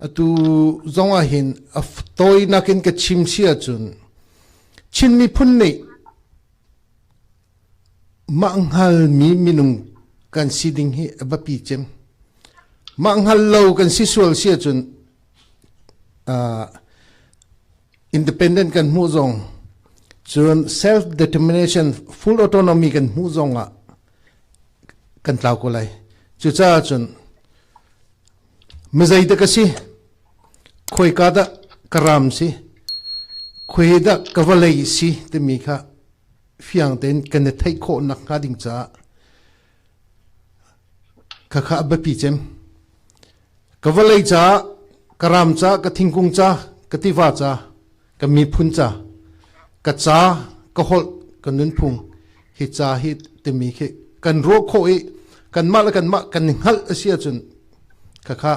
Atu zong ah hin a tawinak in ka chim si ahcun Chin miphun nih mah hngalmi minung kan si ding hi a biapi cem. Mah hngal lo kan si sual si ahcun independent kan hmuh zong cun self determination full autonomy kan hmuh zong ah kan tlau ko lai. Cucaah cun mizei dah ka si, khoika dah ka ram si, khoi dah ka vawlei si timi kha fiang tein kan i theih khawh nakhnga ding caah khakha a biapi cem. Ka vawlei ca, ka ram ca, ka thingkung ca, ka tiva ca, ka miphun ca, ka ca, ka holh, ka nunphung hi ca hi timi khi kan ruah khawh i kanmah le kanmah kan i hngalh a si ahcun khakha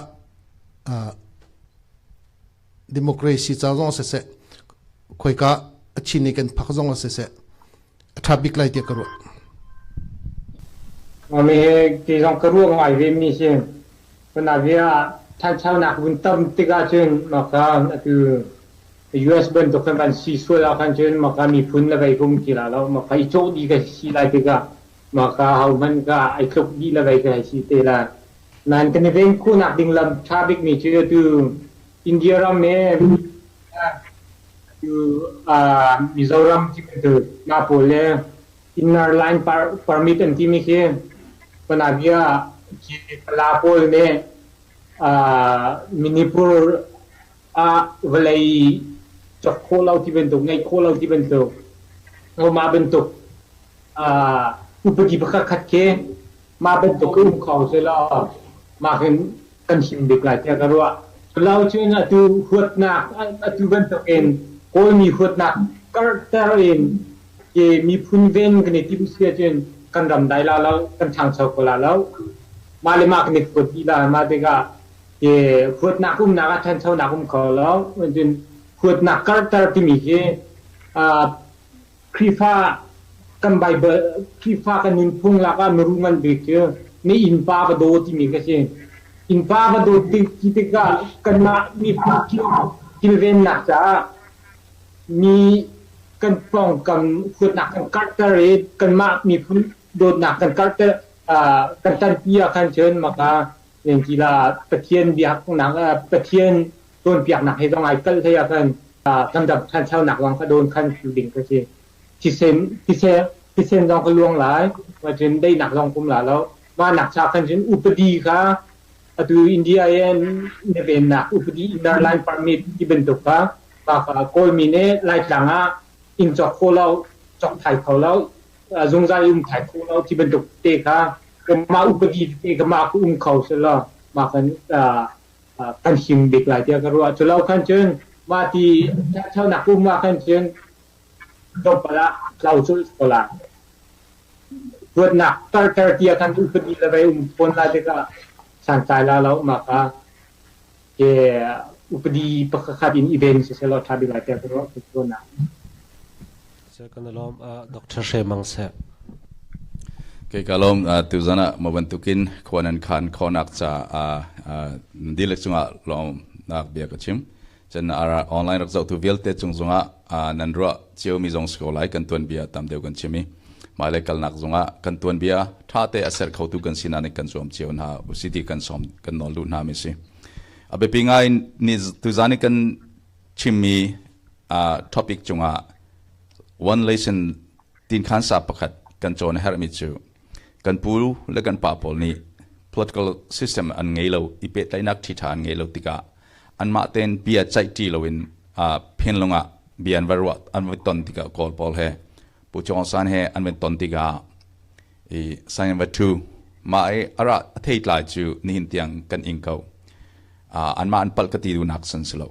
democracy ca zong siseh khoika a chin i kan phak zong siseh a ṭha bik lai tiah ka ruah. Mi ti zong ka ruah ngai ve mi si. Panavia ṭhanchonak vun tam tikah cun maka atu US bantuk kan van si sual ah khan cun maka miphun le vei hum ti la lo maka i cawh dih ka si lai tikah maka ho hmanh ka ai tluk dih le vei ka hei si te la. Nain kan i ven khawhnak ding lam ṭha bik mi cu atu India ram he atu Mizoram ti bantuk mah pawl le inner line permit an timi khi panabia khi pala pawl nih Manipur ah vawlei cawk khawh lo ti bantuk ngeih khawh lo ti bantuk mah bantuk upadi pakhat khat khi mah bantuk um kho selaw mah hin kan him bik lai tiah ka ruah. Culo cun atu huatnak atu bantukin Kawlmi huatnak karhter in ke miphun ven kan i timh si ahcun kan ram dai la lo, kan ṭhangcho ko la lo. Mah le mah kan i huat dih la. Mah tikah ke huatnak umnak ah ṭhanchonak um kho lo. Cun huatnak karhter timi hi Khrihfa kan Baibal Khrihfa kan nunphung lakah miru ngan bik cu na innpa va daw timi ka si. Innpa va dawt ti tikah kanmah miphun kilvennak caah mi kan pawngkam huatnak kan karhter i kanmah miphun dawtnak kan karhter kan ṭanpi ah khan cun maka la Pathian biaknak Pathian cawnpiaknak he zong ai kalh hlei ah khan kan ram ṭhanchonak zong kha dawn khan ding ka si. Thisen thisen thisen zong ka luang lai, cun daihnak zong kum la lo. Mah nak cha khan cun upadi kha atu India in na vennak upadi inner line permit ti bantuk kha mah kha Kawlmi nih Laitlang ah inn cawk kho lo, cawk thai kho lo, zungzal um thai kho lo ti bantuk te kha mah upadi te kha mah um kho selaw mah kan kan him bik lai tiah ka ruah. Cu lo khan cun mah ti ṭhanchonak um ah khan cun tlawmpal ah tlau colh ko lai. Huatnak tarter tiah khan upadi le vei um fawn lai tikah santlai la lo mah kha ke upadi pakhat in i ven siselaw ṭha bik lai tiah ka ruah. Ruahnak. Kan lawm Dr. Hre Mang Seh. Kei ka lawm tuzan ah mo bantukin khua nan khan khawnak ca dilek cungah lawmnak bia ka chim. Cun online rak zohtu vialte cung zongah nan ruah ciomi zong si ko lai kan tuanbia tam deuh kan chim i hmailei kalnak zongah kan tuanbia ṭha te a ser khotu kan si nain kan zuam cio hna usih ti kan sawm kan nawl duh hna mi si. A biapi ngai ni tuzan i kan chimmi topic cungah one lesson tinkhan sa pakhat kan cawn a herhmi cu kan pu le kan pa pawl nih political system an ngei lo i pehtlaihnak ṭhiṭha an ngei lo tikah anmah tein bia ceihṭi loin phinlung ah bia an va ruah an va ton tikah Kawl pawl he Pu Chong San he an van ton tikah i sign va thu mah i ara theitlai cu nihin tiang kan ing ko. Anmah an palh ka ti duhnak san si lo.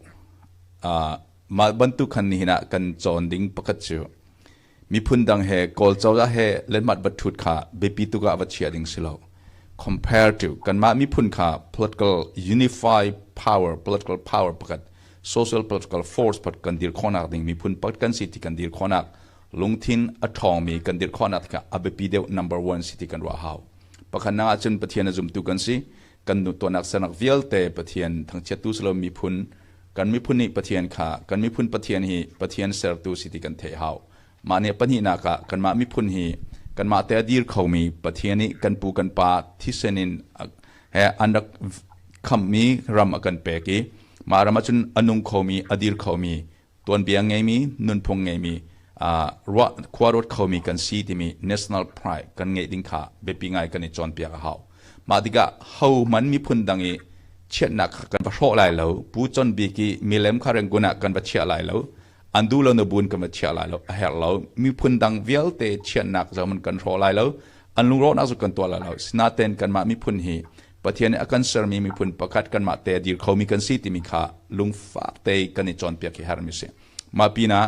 Mah bantuk khan nihin ah kan cawn ding pakhat cu miphun dang he Kawl cozah he letmat va ṭhut kha biapi tuk ah va chia ding si lo. Compare to kanmah miphun kha political unify power, political power pakhat, social political force pakhat kan dir khawhnak ding miphun pakhat kan si ti kan dir khawhnak lungthin a ṭhawngmi kan dir khawhnak kha a biapi deuh number one si ti kan ruah hau. Pakhatnak ahcun Pathian a zumtu kan si. Kan tuahnak sernak vialte Pathian thangchiattu si lo miphun kan miphun nih Pathian kha kan miphun Pathian hi Pathian sertu si ti kan theih hau. Mah nih pahnihnak ah kanmah miphun hi kanmah te a dir khomi Pathian nih kan pu kan pa thisen in he an rak khamhmi ram a kan pek i mah ram ahcun a nung khomi a dir khomi tuanbia ngeimi nunphung ngeimi ruah khua ruat khomi kan si timi national pride kan ngeih ding kha biapi ngai kan i cawnpiak a hau. Mah tikah ho man miphun dang i chiatnak kha kan va hrawh lai lo, Pu Con Bik i milem kha Rangoon ah kan va chiah lai lo, an duh lo na bun kan va chiah lai lo, a herh lo. Miphun dang vialte chiatnak zong kan hrawh lai lo, an lungrawhnak cu kan tuah lai lo. Sinain kanmah miphun hi Pathian nih a kan sermi miphun pakhat kanmah te a dir khomi kan si timi kha lungfak te kan i cawnpiak hi herhmi si. Mah pinah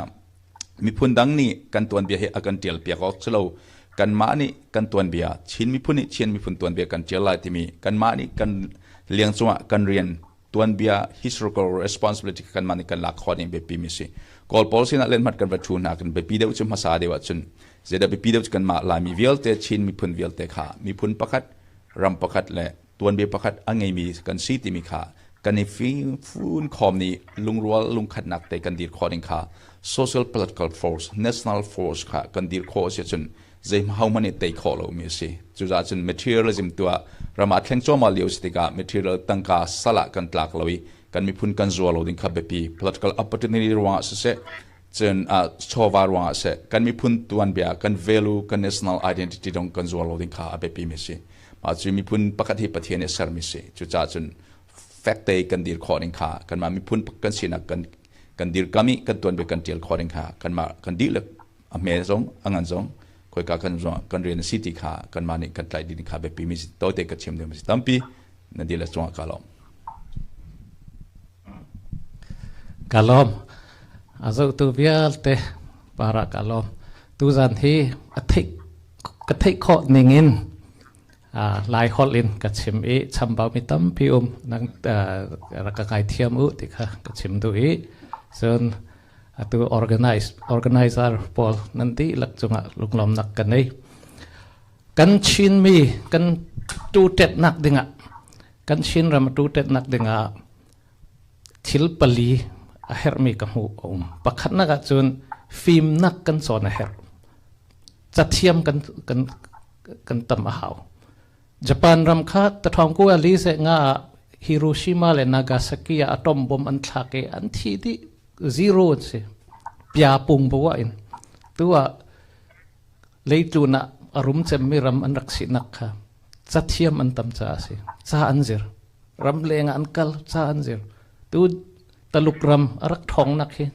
miphun dang nih kan tuanbia hi a kan ṭial piak awk si lo. Kanmah nih kan tuanbia, Chin miphun nih Chin miphun tuanbia kan ṭial lai timi kanmah nih kan liang cungah kan rian tuanbia historical responsibility kanmah nih kan lak khawh ding biapi mi si. Kawl pawl sinah lenhmat kan va ṭhu hna kan biapi deuh cu hmasa deuh ahcun zeidah biapi deuh cu kanmah Laimi vialte Chin miphun vialte kha miphun pakhat ram pakhat le tuanbia pakhat a ngeimi kan si timi kha kan i fun khawm nih lungrual lungkhatnak te kan dir khawh ding kha social political force national force kha kan dir khawh si cun zei ho hmanh nih tei khawh lomi a si. Cucaah cun materialism tuah ram ah thleng cuahmah lio si tikah material tangka sal ah kan tlak lo i kan miphun kan zuar lo ding kha biapi political opportunity ruangah siseh cun chawva ruangah seh kan miphun tuanbia kan value kan national identity dong kan zuar lo ding kha a biapi mi si. Mah cu miphun pakhat hi Pathian nih sermi si. Cucaah cun fek te kan dir khawh ding kha kanmah miphun kan sinak kan kan dirkam i kan tuanbia kan tial khawh ding kha kanmah kan dihlak a hme zong a ngan zong khoika kan zong kan rian a si ti kha kanmah nih kan tlaih ding kha biapi mi tawite ka chim ding si tampi na dil cungah ka lawm. Ka lawm. A zohtu vialte para ka lawm. Tuzan hi a theih ka theih khawh ning in Lai holh in ka chim i chambau mi tampi um nang rak ka ngai thiam u ti kha ka chim duh i cun atu organize organizer pawl nan dihlak cungah lunglawmnak ka nei. Kan Chinmi kan tu tetnak dingah kan Chin ram tu tetnak dingah thil pali a herhmi ka hmuh a um. Pakhatnak ah cun fimnak kan cawn a herh. Cathiam kan kan kan tam a hau. Japan ram kha tathawng ku ali se nga ah Hiroshima le Nagasaki ah atom bomb an thlak i an thi dih zero an si. Pia pung bawa in. Tu ah leitlun ah a rum cemmi ram an rak sinak kha cathiam an tam caah a si. Ca an zir. Ram leng ah an kal, ca an zir. Tu Taluk ram a rak ṭhawngnak hi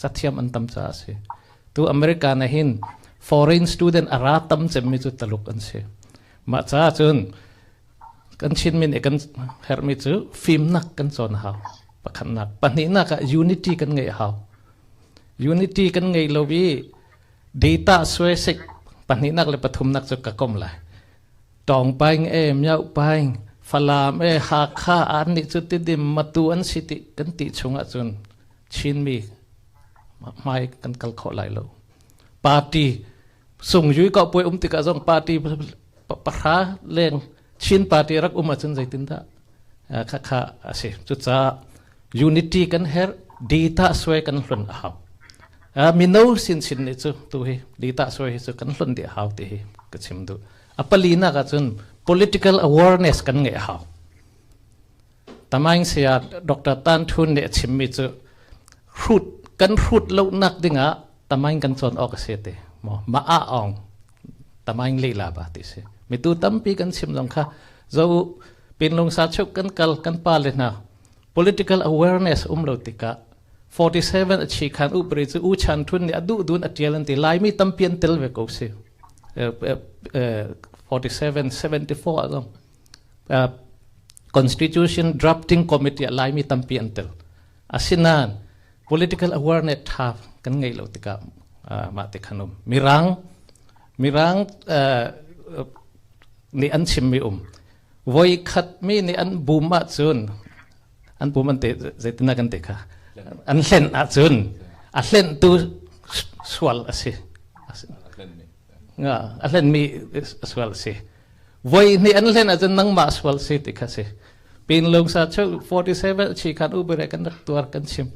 cathiam an tam caah a si. Tu America na hin foreign student a ra tam cemmi cu Taluk an si. Mah caah cun kan Chinmi nih kan herhmi cu fimnak kan cawn a hau. Pakhatnak. Pahnihnak ah unity kan ngeih a hau. Unity kan ngei lo i data suaisik pahnihnak le pathumnak cu ka kom lai. Tawng paing e, Myauk paing, Falam e, Hakha an nih cu Tidim, Matu an si ti kan ti chung ahcun Chinmi hmai kan kal khawh lai lo. Party sung yui ko puai um tikah zong party pahra leng Chin party rak um ahcun zeitindah kha kha a si. Cucaah unity kan herh, data suai kan hlun a hau. Mino sinsin nih cu tu hi data suai hi cu kan hlun dih a hau ti hi ka chim duh. A palinak ahcun political awareness kan ngeih a hau. Tamaing saya Dr. Tan Thun nih a chimmi cu hrut kan hrut lonak dingah tamaing kan cawn awk a si ti maw ma a ong tamaing lila ba ti si mitu tampi kan chim zong kha zo pinlung sa chuk kan kal kan pa le hna political awareness um lo tikah 47 a chi khan upri cu u chan thun nih a duh dun a tial an ti laimi tampi an tel ve ko si 47 74 a zong constitution drafting committee laimi tampi an tel asinain political awareness tha kan ngei lo tikah mah te khan um mirang mirang nih an chimmi um voi khat mi nih an bum ahcun an bum an te zeitin kan te kha an hlen ahcun a hlen tu sual a si a hlen mi sual a si. Voi hnih an hlen ahcun nangmah sual si ti kha si. Pin lung sa chu 47 chi khan ubere kan rak tuar kan chim.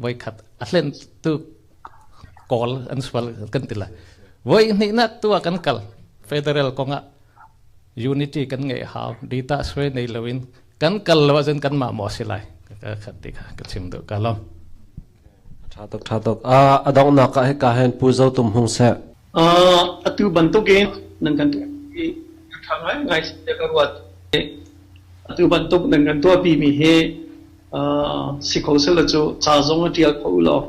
Voi khat a hlen tu kawl an sual kan ti lai. Voi hnih nak tu ah kan kal. Federal kong ah unity kan ngeih hau. Dita sui nei loin kan kal lo ahcun kan mah maw si lai. Ka khat ti kha ka chim duh ka lom. Tha tuk tha tuk. A donghnak ah hika hin Pu Zo Tum Hung seh. Atu bantukin nan kan tuahpi ṭha ngaingai si ka ruat. Atu bantuk nan kan tuahpimi hi si kho selaw cu ca zong a ṭial kho law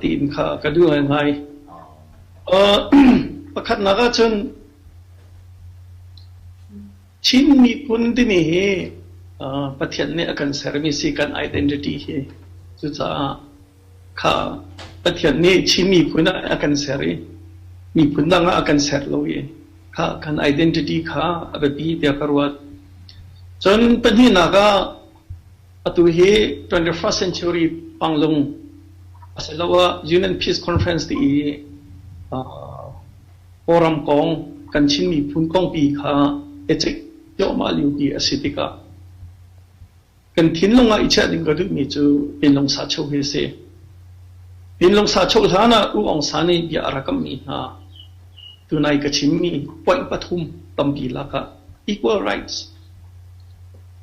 tiin kha ka duh ngaingai. Pakhatnak ahcun Chin miphun timi hi Pathian nih a kan sermi si kan identity hi. Cucaah kha Pathian nih Chin miphun ah a kan ser i miphun dang ah a kan ser lo i kha kan identity kha a biapi tiah ka ruat. Cun pahnihnak ah atu hi 21st century Panglong asiloah Union Peace Conference ti i Kawlram kong kan Chin miphun kongpi kha i ceih cuahmah liopi a si tikah kan thinlung ah i chiah ding ka duhmi cu Pinlung Sacho hi a si. Pinlung Sacho hlan ah U Aung San nih bia a rak kamhmi hna tunai ka chimmi point pathum tampi lakah equal rights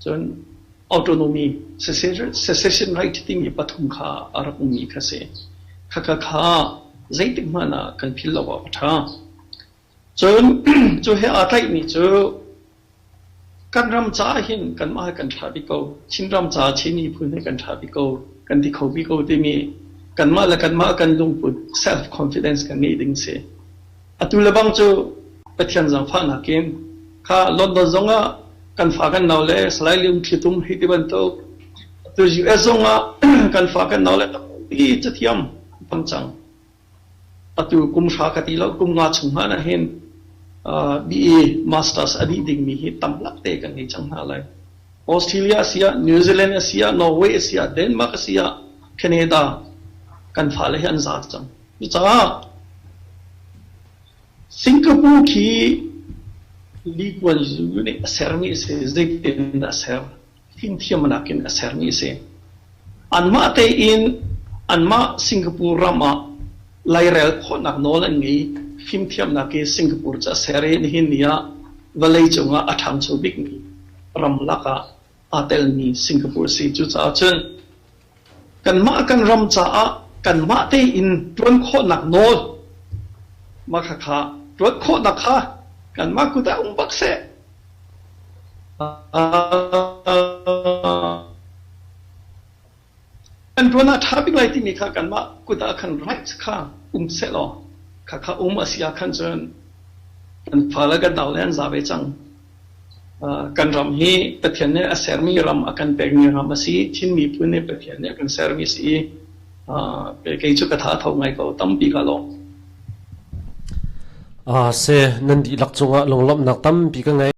cun autonomy secession right timi pathum kha a rak ummi kha si. Khakha kha zeitik hmanh ah kan philh lo awk a ṭha. Cun cu he aa tlaihmi cu kan ram caah hin kanmah hi kan ṭha bik ko. Chinram caah Chin miphun hi kan ṭha bik ko, kan ti kho bik ko timi kanmah le kanmah kan lungput self confidence kan ngeih ding si. Atu le bang cu Pathian zaangfahnak in kha London zongah kan fa kan nau le Salai Lium Thlitum hei ti bantuk atu US zongah kan fa kan nau le tampi cathiam tam cang. Atu kum hra ka ti lo kum nga chung hmanh ah hin BA Masters a dih dingmi hi tam lak te kan ngei cang hna lai. Australia a si ah, New Zealand a si ah, Norway a si ah, Denmark a si ah, Canada kan fale hi an za cang. Cucaah Singapore khi Lee Kuan Yew nih a sermi a si. Zeitin dah a ser? Fimthiamnak in a sermi a si. Anmah tein anmah Singapore ram ah lairel khawhnak nawl an ngei. Fimthiamnak i Singapore cu a ser i nihin ni ah vawleicung ah a ṭhangcho bikmi ram lakah aa telmi Singapore a si. Cucaah cun Kanmah kan ram caah kanmah tein ṭuan khawhnak nawl mah khakha ṭuan khawhnak kha kanmah kut ah um bak seh. Kan ṭuan ah ṭha bik lai timi kha kanmah kut ah khan rights kha um seh law khakha um a si ah khan cun kan fale kan naule an za ve cang. Kan ram hi Pathian nih a sermi ram a kan pekmi ram a si. Chin miphun nih Pathian nih a kan sermi a si i kei cu ka tha tho ngai ko tampi ka lawm. Se nan dihlak cungah lunglawmhnak tampi ka ngei.